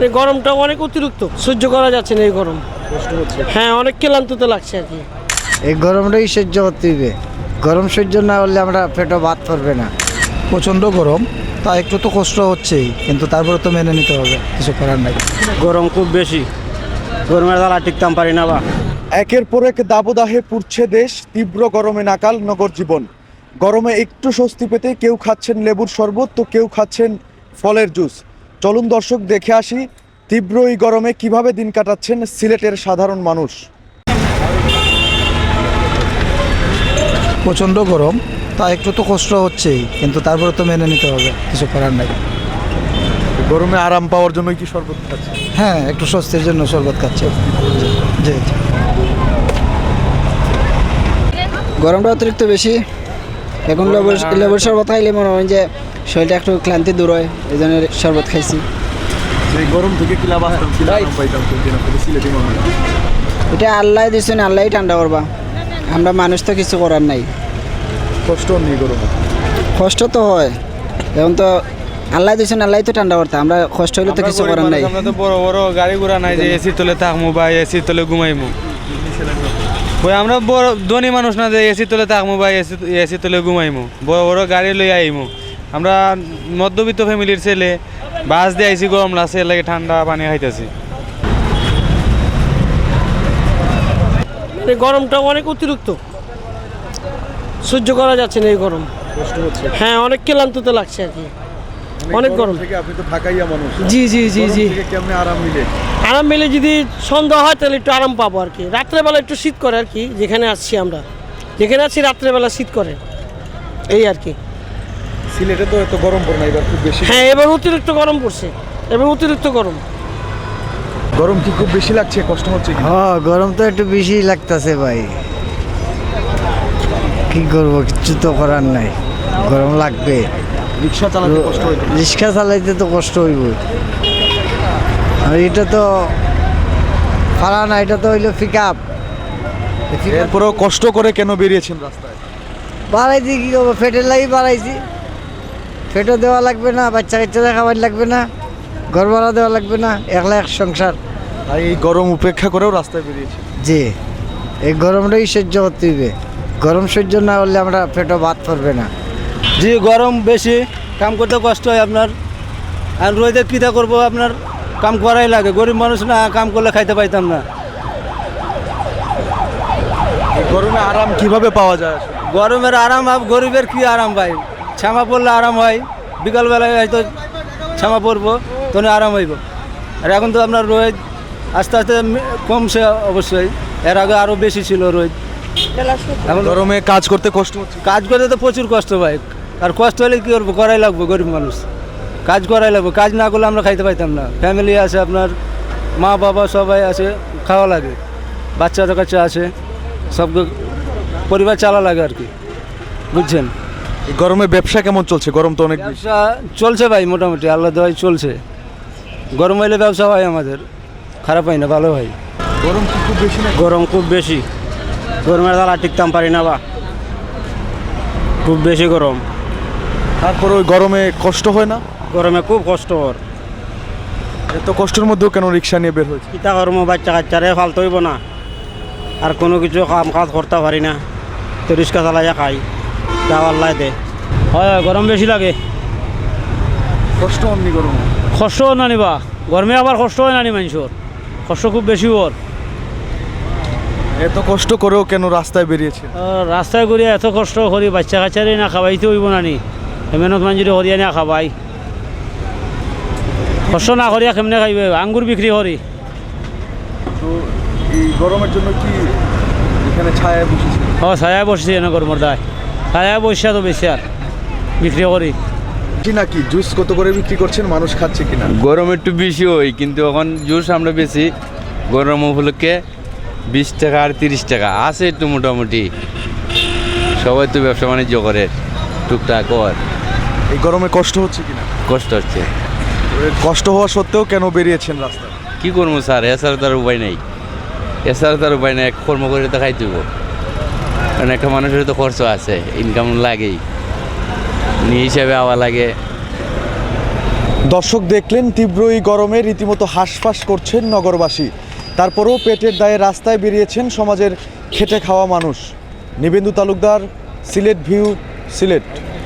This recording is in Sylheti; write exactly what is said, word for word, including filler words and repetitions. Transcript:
এই গরমটা অনেক অতিরিক্ত, সহ্য করা যাচ্ছে না এই গরম। হ্যাঁ, অনেক ক্লান্ত তো লাগছে আর কি। এই গরমটাই সহ্য করতে হইবে। গরম সহ্য না করলে আমরা পেটে ভাত পড়বে না। প্রচণ্ড গরম, তা একটু তো কষ্ট হচ্ছেই, কিন্তু তারপরে তো মেনে নিতে হবে, কিছু করার নাই। গরম খুব বেশি, গরমের জ্বালা টিকতাম পারি না বা। একের পর এক দাবদাহে পুড়ছে দেশ, তীব্র গরমে নাকাল নগর জীবন। গরমে একটু স্বস্তি পেতে কেউ খাচ্ছেন লেবুর শরবত, তো কেউ খাচ্ছেন ফলের জুস। চলুন দর্শক, দেখে আসি তীব্র এই গরমে কিভাবে দিন কাটাচ্ছেন সিলেটের সাধারণ মানুষ। প্রচণ্ড গরম, তা একটু তো কষ্ট হচ্ছেই, কিন্তু তারপরে তো মেনে নিতে হবে, কিছু করার নাই। গরমে আরাম পাওয়ার জন্য কি শরবত খাচ্ছেন? হ্যাঁ, একটু স্বস্তির জন্য শরবত খাচ্ছি। জি, জি। গরমটা অতিরিক্ত বেশি। এখন লেবুর, লেবুর শরবত খাইলে মনে হয় যে শরীরটা একটু ক্লান্তি দূর হয়, এই জন্য শরবত খাইছি। এই গরম থেকে কি লাভ আসতাম, কি লাভ পাইতাম, কোন দিন আপনাদের সিলেটি মানুষ? এটা আল্লাহ দিছেন, আল্লাহই ঠান্ডা করবা। আমরা মানুষ তো কিছু করার নাই। কষ্ট নেই গরমে? কষ্ট তো হয়, এখন তো আল্লাহ দিছেন, আল্লাহই তো ঠান্ডা করতা, আমরা কষ্ট হইলে তো আমরা কিছু গরিব করার মানুষ, নাই। আমরা তো বড় বড় গাড়ি ঘোড়া নাই যে এসি তলে থাকমু বা এসি তলে ঘুমাইমু। ওই আমরা বড় ধনী মানুষ না যে এসি তলে থাকমু বা এসি, এসি তলে ঘুমাইমু, বড় বড় গাড়ি লই আইমু। আমরা মধ্যবিত্ত ফ্যামিলির ছেলে, বাস দিয়ে আইছি, গরম লাগছে, এর লাগে ঠান্ডা পানি খাইতেছি। এই গরমটা অনেক অতিরিক্ত, সহ্য করা যাচ্ছে না এই গরম। কষ্ট হচ্ছে? হ্যাঁ, অনেক ক্লান্ত তো লাগছে আর কি। মানে অনেক গরম গরম। থেকে, আপনি তো ঢাকাইয়া মানুষ। জি, জি, জি, গরম জি। থেকে কেমনে আরাম মিলে? আরাম মিলে যদি সন্ধ্যা হয়, তাহলে একটু আরাম পাবো আর কি। রাত্রেবেলা একটু শীত করে আর কি, যেখানে আসছি আমরা, যেখানে আছি রাত্রেবেলা শীত করে, এই আর কি। সিলেটে তো এত গরম পড়ে না, এবার খুব বেশি। হ্যাঁ, এবার অতিরিক্ত গরম পড়ছে, এবার অতিরিক্ত গরম। গরম কি খুব বেশি লাগছে, কষ্ট হচ্ছে কি? হ্যাঁ, গরম তো একটু বেশি লাগতাছে ভাই, কি করবো, কিচ্ছু তো করার নাই, গরম লাগবে। রিক্সা চালাতে কষ্ট হয় তো? রিক্সা চালাইতে তো কষ্ট হইব, আর এটা তো পারা না, এটা তো হইলো পিক আপ। এরপরেও কষ্ট করে কেন বেরিয়েছেন রাস্তায়? বাড়াইছি, কি করবো, পেটের লাগি বাড়াইছি। পেটও দেওয়া লাগবে না, বাচ্চা কাচ্চাদের খাবার লাগবে না, ঘর ভাড়া দেওয়া লাগবে না, একলা এক সংসার। তাই এই গরম উপেক্ষা করেও রাস্তায় বেরিয়েছি। জি, এই গরমটাই সহ্য করতে হইবে। গরম সহ্য না করলে আমরা পেটে ভাত পড়বে না। জি, গরম বেশি, কাম করতে কষ্ট হয় আপনার। আর রোদে কিতা করবো, আপনার কাম করাই লাগে। গরিব মানুষ না, কাম করলে খাইতে পাইতাম না। এই গরমে আরাম কিভাবে পাওয়া যায় আসলে? গরমের আরাম, আব-, গরিবের কি আরাম ভাই? ছামা পড়লে আরাম হয়, বিকালবেলায় হয়তো ছামা পড়বো, তখন আরাম হইব। আর এখন তো আপনার রোদ আস্তে আস্তে মে-, কমছে অবশ্যই, এর আগে আরও বেশি ছিল রোদ। এখন গরমে কাজ করতে কষ্ট হচ্ছে? কাজ করতে তো প্রচুর কষ্ট ভাই, আর কষ্ট হলে কী করবো, করাই লাগবো, গরিব মানুষ, কাজ করাই লাগবো। কাজ না করলে আমরা খাইতে পাইতাম না। ফ্যামিলি আছে আপনার, মা বাবা সবাই আছে, খাওয়া লাগে, বাচ্চা কাচ্চা আছে, সব পরিবার চালা লাগে আর কি, বুঝছেন? এই গরমে ব্যবসা কেমন চলছে? গরম তো অনেক বেশি। ব্যবসা চলছে ভাই, মোটামুটি আল্লাহ দোয়ায় চলছে। গরম হইলে ব্যবসা হয় আমাদের, খারাপ হয় না, ভালো হয়। গরম কি খুব বেশি না? গরম খুব বেশি, গরমের জ্বালা টিকতাম পারি না বা, খুব বেশি গরম। তারপরে ওই গরমে কষ্ট হয় না? গরমে খুব কষ্ট হয়। এত কষ্টের মধ্যেও কেন রিক্সা নিয়ে বের হয়েছে? কিতা করবো, বাচ্চা কাচ্চারে ফালতে হইব না, আর কোনো কিছু কাম কাজ করতে পারি না, তো রিক্সা চালাইয়া খাই, যা আল্লাহ দে। হয়, হয়, গরম বেশি লাগে। কষ্ট অমনি গরম? কষ্ট না নিবা, গরমে আবার কষ্ট হয় না নি মানুষের, কষ্ট খুব বেশি ওর। এত কষ্ট করেও কেন রাস্তায় বেরিয়েছে? আহ, রাস্তায় ঘুরিয়া এত কষ্ট করি, বাচ্চা কাচ্চারে না খাওয়াইতে হইব না নি, এ মেহনত মজুরি করিয়া না খাওয়াই, কষ্ট না করিয়া কেমনে খাইবে? আঙ্গুর বিক্রি করি। তো এই গরমের জন্য কি এখানে ছায়ায় বসেছেন? ও, ছায়ায় বসছি, এনে গরমের দায় ছায়ায় বসিয়া তো বেশি আর বিক্রি করি। কি নাকি জুস কত করে বিক্রি করছেন, মানুষ খাচ্ছে কিনা? গরম একটু বেশি হয়, কিন্তু এখন জুস আমরা বেশি গরম উপলক্ষে বিশ টাকা আর তিরিশ টাকা আছে একটু মোটামুটি। সবাই তো ব্যবসা বাণিজ্য করে, টুকটাক কর। এই গরমে কষ্ট হচ্ছে কিনা? কষ্ট হচ্ছে। কষ্ট হওয়া সত্ত্বেও কেন বেরিয়েছেন রাস্তায়? কি করবো স্যার, এছাড়া তো আর উপায় নেই, এছাড়া তো আর উপায় নেই, এক কর্ম করে তো খাইতে হইব, কারণ একটা মানুষের তো খরচ আছে, ইনকাম লাগেই, নি হিসাবে আওয়া লাগে। দর্শক দেখলেন, তীব্র এই গরমে রীতিমতো হাঁসফাঁস করছেন নগরবাসী। তারপরও পেটের দায়ে রাস্তায় বেরিয়েছেন সমাজের খেটে খাওয়া মানুষ। নিবেন্দু তালুকদার, সিলেট ভিউ, সিলেট।